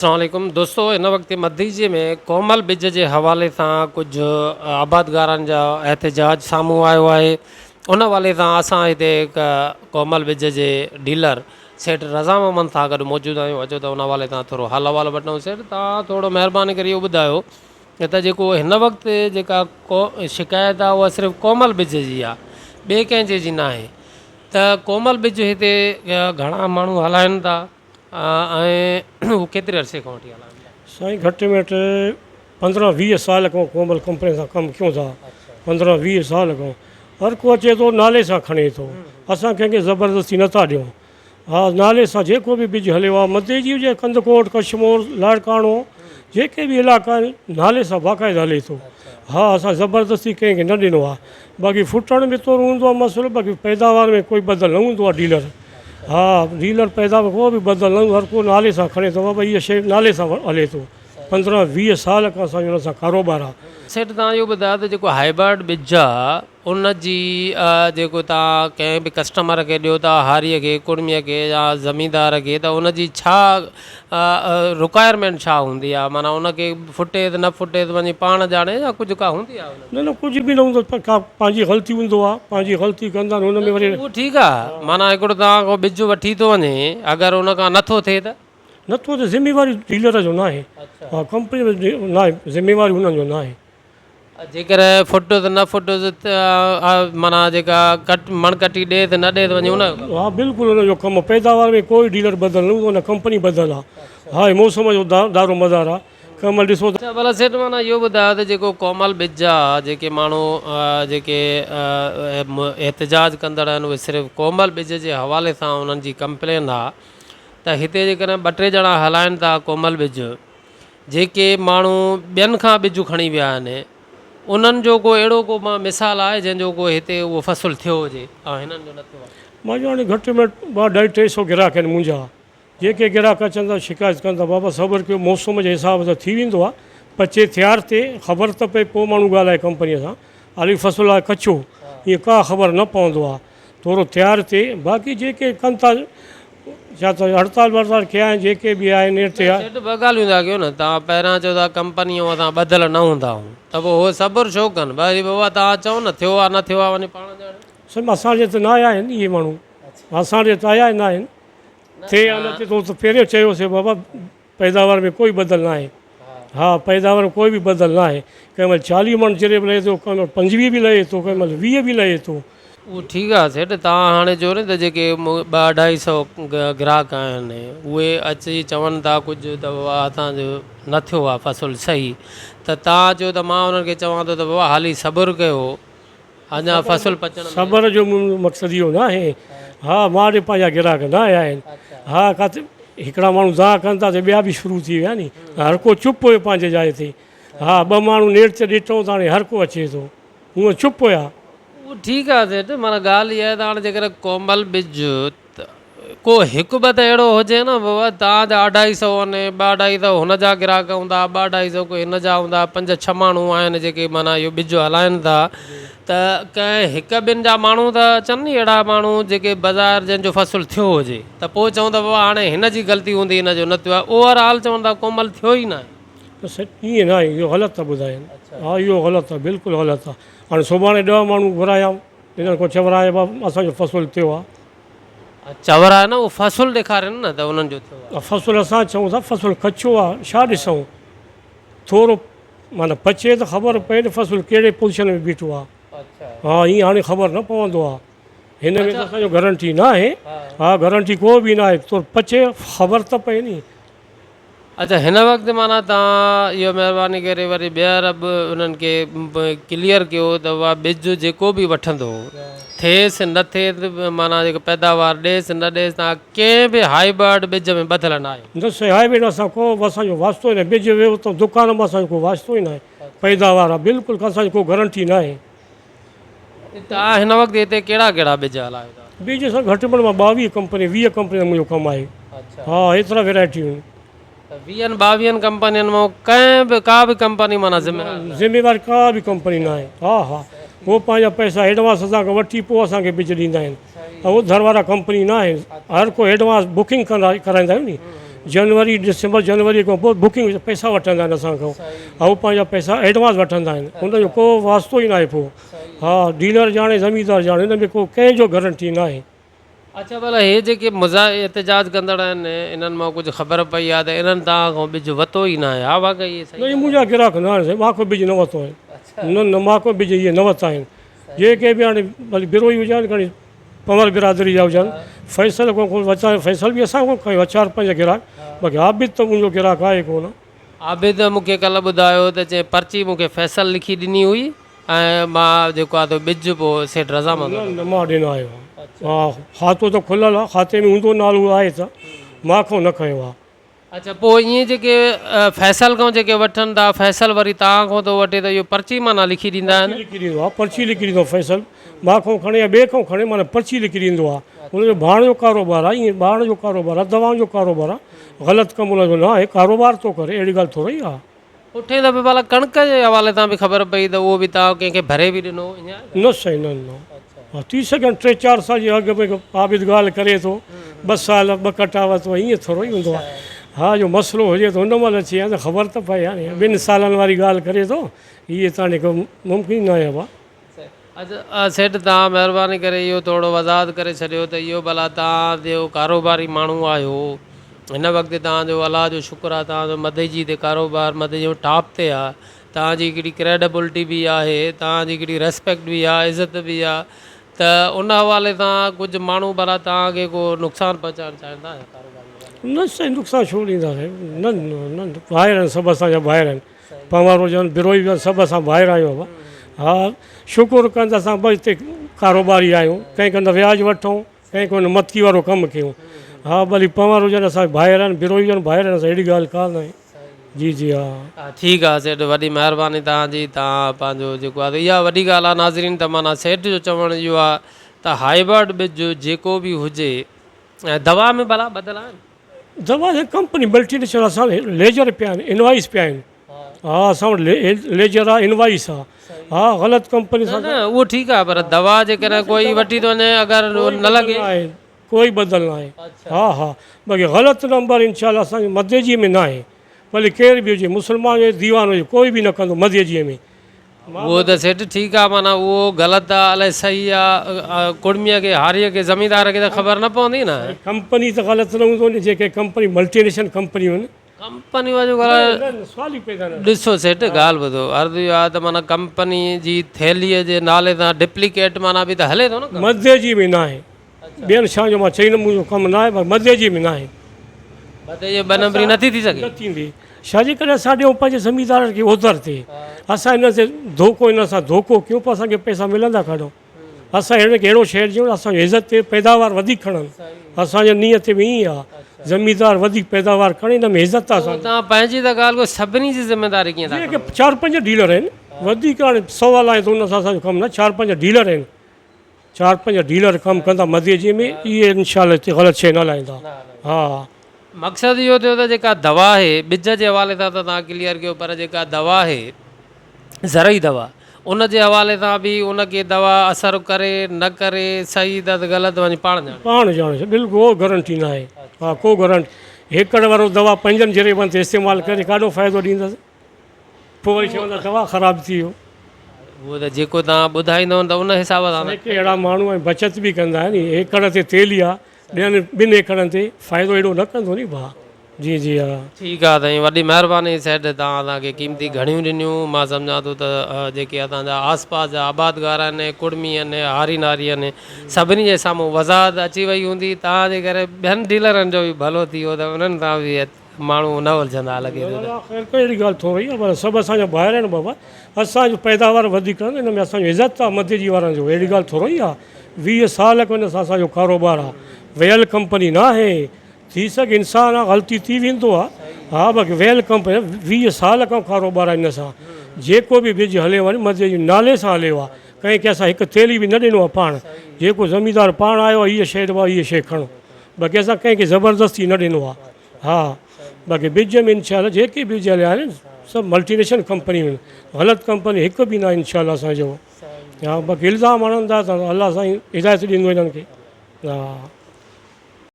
السلام عليڪم دوستو هن وقت مديجي ۾ ڪومل ٻج جي حوالي سان ڪجهه آبادگارن جا احتجاج سامهون آيو آهي ان حوالي سان اسان هتي هڪ ڪومل ٻج جي ڊيلر سيٺ رضا محمد سان گڏ موجود آهيون اچو ته ان حوالي سان ٿورو حال احوال وٺون سيٺ تان ٿورو مهرباني ڪري اهو ٻڌايو ته جيڪو هن وقت جيڪا شڪايت آهي اها صرف ڪومل ٻج جي آهي ٻئي ڪنهن جي جي ناهي ته ڪومل ٻج هتي گهڻا ماڻهو هلائن ٿا ۽ هو ڪيتري عرصي کان وٺي هلائن ٿا؟ سائين گهٽ ۾ گهٽ 15 20 سال کان ڪومل ڪمپني سان ڪم ڪيون ٿا 15 20 سال کان هر ڪو اچي ٿو نالي سان کڻي ٿو اسان ڪنهن کي زبردستي نٿا ڏيون ها نالي سان جيڪو به ٻج هليو آهي مدي جي هجي ڪنڌڪوٽ ڪشمور لاڙڪاڻو جيڪي به علائقا آهن نالي سان باقاعده هلي ٿو ها اسان زبردستي ڪنهن کي نه ڏنو آهي باقي ڦٽڻ ۾ ٿورو هوندو آهي مسئلو باقي پيداوار ۾ ڪوئي بدل نه هوندو آهي ڊيلر ها ڊيلر پيدا به ڪو به بدل نه هر ڪو نالي سان کڻي ٿو بابا هيء شيء نالي سان هلي ٿو 15 20 سال کان اسان جو ان سان ڪاروبار آ. سيٺ توهان اهو ٻڌايو ته جيڪو هائبرڊ ٻج آ ان جي جيڪو توهان ڪنهن به ڪسٽمر کي ڏيو ٿا هاريء کي ڪڙميء کي يا زميندار کي ته ان جي ڇا رڪوائرمينٽ ڇا هوندي آ معنيٰ ان کي ڦٽي ته نه ڦٽي ته وڃي پاڻ ڄاڻي يا ڪجهه ڪا هوندي آ ان. نه نه ڪجهه به نه هوندو پر ڪا پنهنجي غلطي هوندو آ پنهنجي غلطي ڪندا آهن ان ۾ وري. اهو ٺيڪ آ معنيٰ هڪڙو توهان کان ٻج وٺي ٿو وڃي اگر ان کان نه ٿو ٿئي ته. نه ٿو ٿئي ذميواري ڊيلر جو ناهي ها ڪمپني جو ناهي ذميواري انهن جو ناهي. جيڪڏهن ڦٽو ته نه ڦٽو ته معنيٰ جيڪا ڪٽ مڻ ڪٽي ڏي ته نه ڏي ته وڃي ان جو ڪم. ها بلڪل ان جو ڪم پيداوار ۾ ڪوئي ڊيلر ٻڌل نه هوندو نه ڪمپني ٻڌل آ ها هي موسم جو دارو مدار آ ڪنهن مهل ڏسو ته. اڇا ڀلا سيٺ معنيٰ اهو ٻڌايو ته جيڪو ڪومل ٻج آ جيڪي ماڻهو جيڪي احتجاج ڪندڙ آهن اهي صرف ڪومل ٻج جي حوالي سان انهن جي ڪمپلين آ ته هتي جيڪڏهن ٻه ٽي ڄڻا هلائن ٿا ڪومل ٻج جيڪي ماڻهو ٻين کان ٻج کڻي ويا آهن انهن جو ڪو اهڙو ڪو مثال آهي جنهن جو ڪو هتي اهو فصل ٿيو هجي ۽ هنن جو نه ٿيو آهي. مان جو هاڻي گهٽ ۾ گهٽ ٻه اڍائي ٽي سو گراهڪ آهن منهنجا جيڪي گراهڪ اچن ٿا شڪايت ڪن ٿا بابا صبر ڪيو موسم جي حساب سان ٿي ويندو آهي پچي تيار ٿئي خبر ته پئي پوء ماڻهو ڳالهائي ڪمپنيء سان حالي فصل آهي ڪچو ائين ڪا خبر نه پوندو آهي ٿورو تيار ٿئي باقي جيڪي ڪن ٿا ڇا ته هڙتال وڙتال ڪيا آهن جيڪي به آهن ارتيا. سيٺ ٻه ڳالهيون ٿا ڪيو نه توهان پهريان چئو ٿا ڪمپنيء اسان ٻڌل نه هوندا آهيون ته پوء هو صبر ڇو ڪن ڀئي بابا توهان چئو نه ٿيو آهي نه ٿيو آهي وڃي پاڻ ڄاڻي. سائين اسان جي ته نه آيا آهن اهي ماڻهو اسان ڏي ته آيا ئي نه آهن. ٿئي يا نه ٿئي تو ته پهريون چيوسي بابا پيداوار ۾ ڪوئي بدل ناهي ها پيداوار ۾ ڪوئي به بدل ناهي ڪنهن مهل 40 مڻ جريب لهي ٿو ڪنهن مهل 25 به لهي ٿو ڪنهن مهل 20 به لهي ٿو. اهو ٺيڪ آهي سيٺ توهان هاڻي چيو نه ته جيڪي ٻه اڍائي سئو گراهڪ آهن اهي اچي چون ٿا ڪجهه ته بابا اسان جو نه ٿيو آهي فصل صحيح ته توهان چيو ته مان انهن کي چوان ٿو ته بابا حالي صبر ڪيو اڃا فصل پچڻ ۾. صبر جو منهنجو مقصد اهو ناهي ها مان ڏي پنهنجا گراهڪ نه آيا آهن ها ڪاٿي هڪڙا ماڻهو دانهن ڪن ٿا ته ٻيا به شروع ٿي ويا ني هر ڪو چپ هيو پنهنجي جاء تي ها ٻه ماڻهو نيٺ ته ڏٺو ته هاڻي هر ڪو اچي ٿو هونء چپ هيا. اهو ٺيڪ آهي سيٺ معنيٰ ڳالهه اها آهي ته هاڻي جيڪڏهن ڪومل ٻج ته ڪو هڪ ٻه ته اهڙو هجي نه بابا توهان جا اڍائي سئو آهن ٻه اڍائي سئو هن جا گراهڪ هوندا ٻه اڍائي سئو ڪو هن جا هوندا پنج ڇهه ماڻهو آهن جيڪي معنيٰ اهو ٻج هلائن ٿا ته ڪنهن هڪ ٻن جا ماڻهو ته اچن ني اهڙا ماڻهو جيڪي بظاهر جنهن جو فصل ٿيو هجي ته پوء چئون ته بابا هاڻي هن جي غلطي هوندي هن جو نه ٿيو آهي اوور آل چون ٿا ڪومل ٿيو ئي ناهي. نه سائين ائين ناهي اهو غلط ٿا ٻڌائين ها اهو غلط آهي بلڪل غلط آهي هاڻي سڀاڻي ڏهه ماڻهو گهرايان انهن کان چورايان بابا اسان جو فصل ٿيو آهي. چورائي نه اهو فصل ڏيکارين نه ته انهن جو ٿيو آهي. فصل اسان چئون ٿا فصل ڪچو آهي ڇا ڏسون ٿورو معنيٰ پچي ته خبر پئي ته فصل ڪهڙي پوزيشن ۾ بيٺو آهي ها ائين هاڻي خبر نه پوندو آهي هن ۾ ته اسان جو گرنٽي نه آهي ها گرنٽي ڪو به نه آهي ٿورو پچي خبر ته پئي ني. اچا هن وقت معنيٰ توهان اهو مهرباني ڪري وري ٻيهر به انهن کي ڪليئر ڪيو ته اها ٻج جيڪو به وٺندو ٿئيس نه ٿئيس معنيٰ جيڪو پيداوار ڏئيس نه ڏئيس توهان ڪنهن به هائبرڊ ٻج ۾ ٻڌل نه آهيو. نه سائين هائبرڊ اسان ڪو به اسان جو واسطو ئي ناهي ٻج ويو ته دڪان مان اسان جو ڪو واسطو ئي ناهي پيداوار آهي بلڪل اسان جي ڪو گرنٽي ناهي. توهان هن وقت هتي ڪهڙا ڪهڙا ٻج هلايو ٿا؟ ٻج سان گهٽ ۾ گهٽ مان 22 ڪمپني 20 ڪمپني سان منهنجو ڪم آهي. ها ايترا ويرائٽيون آهن. ته ويهن ٻاويهن ڪمپنين مان ڪنهن به ڪا به ڪمپني معنيٰ ذميوار ناهي؟ ذميوار ڪا به ڪمپني ناهي ها ها هو پنهنجا پئسا ايڊوانس اسان کان وٺي پوء اسان کي ٻج ڏيندا آهن اوڌر وارا ڪمپني ناهن هر ڪو ايڊوانس بڪنگ ڪرائيندا آهيون ني جنوري ڊسمبر جنوري کان پوء بڪنگ پئسا وٺندا آهن اسان کان هو پنهنجا پئسا ايڊوانس وٺندا آهن ان جو ڪو واسطو ئي ناهي پوء ها ڊيلر ڄاڻي زميندار ڄاڻي ان ۾ ڪو ڪنهن جو گرنٽي ناهي. اڇا ڀلا هي جيڪي مزاح احتجاج ڪندڙ آهن انهن مان ڪجهه خبر پئي آهي ته انهن توهان کان ٻج وتو ئي ناهي ها واقعي اهي صحيح نه منهنجا گراهڪ نه آهن سائين مان کان ٻج نه وتو آهي نه نه مان کان ٻج اهي نه وتا آهن جيڪي به هاڻي ڀلي بروهي هجن کڻي پنور برادري جا هجن فيصل کان ڪو وتا فيصل به اسان کان کنيو آهي چار پنج گراهڪ باقي عابد ته منهنجو گراهڪ آهي ڪونه. عابد مون کي ڪلهه ٻڌايو ته چئي پرچي مون کي فيصل لکي ڏني هئي ۽ مان جيڪو آهي سو ٻج پوء سيٺ رضامند نه نه مان ڏنا آهيو ها کاتو ته کليل آهي کاتي ۾ هوندو نالو آهي ته مان کان نه کنيو آهي. اڇا پوء ائين جيڪي فيصل کان جيڪي وٺن ٿا فيصل وري توهان کان ٿو وٺي ته اهو پرچي معنيٰ لکي ڏيندا آهن. پرچي لکي ڏيندو آهي پرچي لکي ڏيندو آهي فيصل مان کان کڻي يا ٻئي کان کڻي معنيٰ پرچي لکي ڏيندو آهي ان جو ڀاڻ جو ڪاروبار آهي ائين ڀاڻ جو ڪاروبار آهي دوائن جو ڪاروبار آهي غلط ڪم ان جو نه آهي ڪاروبار ٿو ڪري اهڙي ڳالهه ٿورئي آهي. پٺئين دفعي ڀلا ڪڻڪ جي حوالي سان به خبر پئي ته اهو به توهان ڪنهن کي ڀري به ڏنو ائين آهي؟ نه سائين نه نه ها ٿي سگهي ٽي چار سال جي اڳ ۾ عابد ڳالهه ڪري ٿو ٻه سال ٻه ڪٽا ورتو ائين ٿورو ئي هوندو آهي ها جو مسئلو هجي ته ان مهل اچي ها ته خبر ته پئي ها ني ٻن سالن واري ڳالهه ڪري ٿو هي ته هاڻي ڪو ممڪن نه آهي ابا. اچا سيٺ توهان مهرباني ڪري اهو ٿورو وضاحت ڪري ڇڏيو ته اهو ڀلا توهان جو ڪاروباري ماڻهو آهيو هن وقت توهان جو الله جو شڪر آهي توهان جو مدئجي تي ڪاروبار مدئجي ۾ ٽاپ تي آهي توهان جي هڪڙي ڪريڊبلٽي به آهي توهان جي هڪڙي ريسپيڪٽ به آهي عزت به آهي ته ان حوالي سان ڪجهه ماڻهو ڀلا توهان کي ڪو نقصان پهچائڻ چاهين ٿا ڪاروباري حوالي نه سائين نقصان ڇو ڏيندا سائين نه نه ڀائر آهن سڀ اسان جا ڀائر آهن پنهوار هجن بروهي هجن سڀ اسان ڀائر آهيون بابا ها شڪر ڪن ته اسان ٻه هتي ڪاروباري آهيون ڪنهن کان نه وياج وٺون ڪنهن کان نه متڪي وارو ڪم ڪيون ها ڀلي پنهوار هجن اسان ڀائر آهن بروهي هجن ڀائر آهن اسان اهڙي ڳالهه ڪا نه آهي جي جي ها. ٺيڪ آ سيٺ وڏي مهرباني توهان جي توهان پنهنجو جيڪو آ اها وڏي ڳالهه آ ناظرين ته معنيٰ سيٺ جو چوڻ اهو آ ته هائبرڊ ٻج جيڪو به هجي ۽ دوا ۾ ڀلا ٻڌل آهن. دوا جي ڪمپني ملٽي نيشنل اسان وٽ ليجر پيا آهن انوائس پيا آهن ها اسان وٽ ليجر آ انوائس آ ها غلط ڪمپني نه نه اهو ٺيڪ آ پر دوا جيڪڏهن ڪوئي وٺي ٿو وڃي اگر نه لڳي ڪوئي بدل نه آهي ها ها باقي غلط نمبر انشاء الله اسان جي مدي جي ۾ نه آهي ڀلي ڪير به هجي مسلمان هجي ديوان هجي ڪوئي به نه ڪندو مدي جي ۾ اهو ته سيٺ ٺيڪ آ معنيٰ اهو غلط آ الائي صحيح آ ڪڙميء کي هاريء کي زميندار کي ته خبر نه پوندي نه. ڪمپني ته غلط نه هوندو نه جيڪي ڪمپني ملٽي نيشن ڪمپنيون آهن. ڪمپنيون اڄ ڪلهه سوال ئي پيدا نه ڏسو سيٺ ڳالهه ٻڌو عرض اهو آ ته معنيٰ ڪمپني جي ٿيلهيء جي نالي سان ڊپليڪيٽ معنيٰ به ته هلي ٿو نه ڪم. مدي جي به ناهي ٻين شين جو مان چئي نه منهنجو ڪم ناهي پر مدي جي به ناهي. مدي جي ٻه نمبري نٿي ٿي سگهي. نه ٿيندي ڇا جي ڪري اسان ڏيون پنهنجي زميندارن کي اوڌر تي اسان هنن تي ڌوڪو هنن سان ڌوڪو ڪيون پوء اسان کي پئسا ملندا ڪاڏو اسان هنن کي اهڙو شيء ڏيون اسان جي عزت تي پيداوار وڌيڪ کڻن اسان جي نيت به ائين آهي زميندار وڌيڪ پيداوار کڻي ان ۾ عزت آهي اسان جي. توهان پنهنجي ته ڳالهه ڪيو سڀني جي ذميداري ڪيئن ٿا کڻو. چار پنج ڊيلر آهن وڌيڪ هاڻي سوال آهي ته ان سان اسان جو ڪم نه چار پنج ڊيلر آهن. چار پنج ڊيلر ڪم ڪندا مدي جي ۾ اهي انشاء الله هتي غلط شيء نه هلائيندا ها. مقصد اهو ٿيو ته جيڪا دوا آهي ٻج جي حوالي سان ته توهان ڪليئر ڪيو پر جيڪا دوا آهي زرعي دوا ان جي حوالي سان به ان کي دوا اثر ڪري نه ڪري صحيح اٿس غلط وڃي پاڻ ڄاڻي. پاڻ ڄاڻي بلڪل ڪو گرنٽي نه آهي ها ڪو گرنٽي هيڪڙ وارو دوا پنجن جريبن تي استعمال ڪري ڪاڏو فائدو ڏيندس. پوء وري چوندا دوا خراب ٿي ويو. اهو ته جيڪو توهان ٻڌائيندؤ ته ان حساب سان. سائين ڪي اهڙا ماڻهو ۽ بچت به ڪندا آهن ايڪڙ تي تيل يا ٻين ٻن ايڪڙن تي فائدو ايڏو نه ڪندو ني ڀاء جي جي ها. ٺيڪ آ سائين وڏي مهرباني سيٺ توهان اسان کي قيمتي گهڙيون ڏنيون مان سمجهان ٿو ته جيڪي اسان جا آس پاس جا آبادگار آهن ڪڙمي آهن هاري ناري آهن سڀني جي سامهون وضاحت اچي وئي هوندي توهان جي ڪري ٻين ڊيلرن جو به ڀلو ٿي ويو ته انهن سان به ماڻهو نه الجهندا لڳي ٿو ته. الله خير ڪري اهڙي ڳالهه ٿوري آهي پر سڀ اسان جا ڀائر آهن بابا اسان جو پيداوار وڌيڪ آهي ان ۾ اسان جو عزت آهي مدي جي وارن جو اهڙي ڳالهه ٿوري آهي 20 سال کان ان سان اسان جو ڪاروبار آهي ويل ڪمپني نه آهي ٿي سگهي انسان آهي غلطي ٿي ويندو آهي ها باقي ويل ڪمپني 20 سال کان ڪاروبار آهي ان سان جيڪو به ٻج هليو آهي مدي جي نالي سان هليو آهي ڪنهن کي اسان هڪ ٿيلهي به نه ڏنو آهي پاڻ جيڪو زميندار پاڻ آيو آهي هيء شيء ڏبو آهي هيء شيء کڻو باقي اسان ڪنهن کي زبردستي نه ڏنو آهي ها باقي ٻج ۾ انشاء الله جيڪي ٻج هليا آهن سڀ ملٽي نيشنل ڪمپنيون آهن غلط ڪمپني هڪ به نه آهي انشاء الله اسان جو ها باقي الزام هڻن ٿا ته الله سائين هدايت ڏيندو هنن کي ها.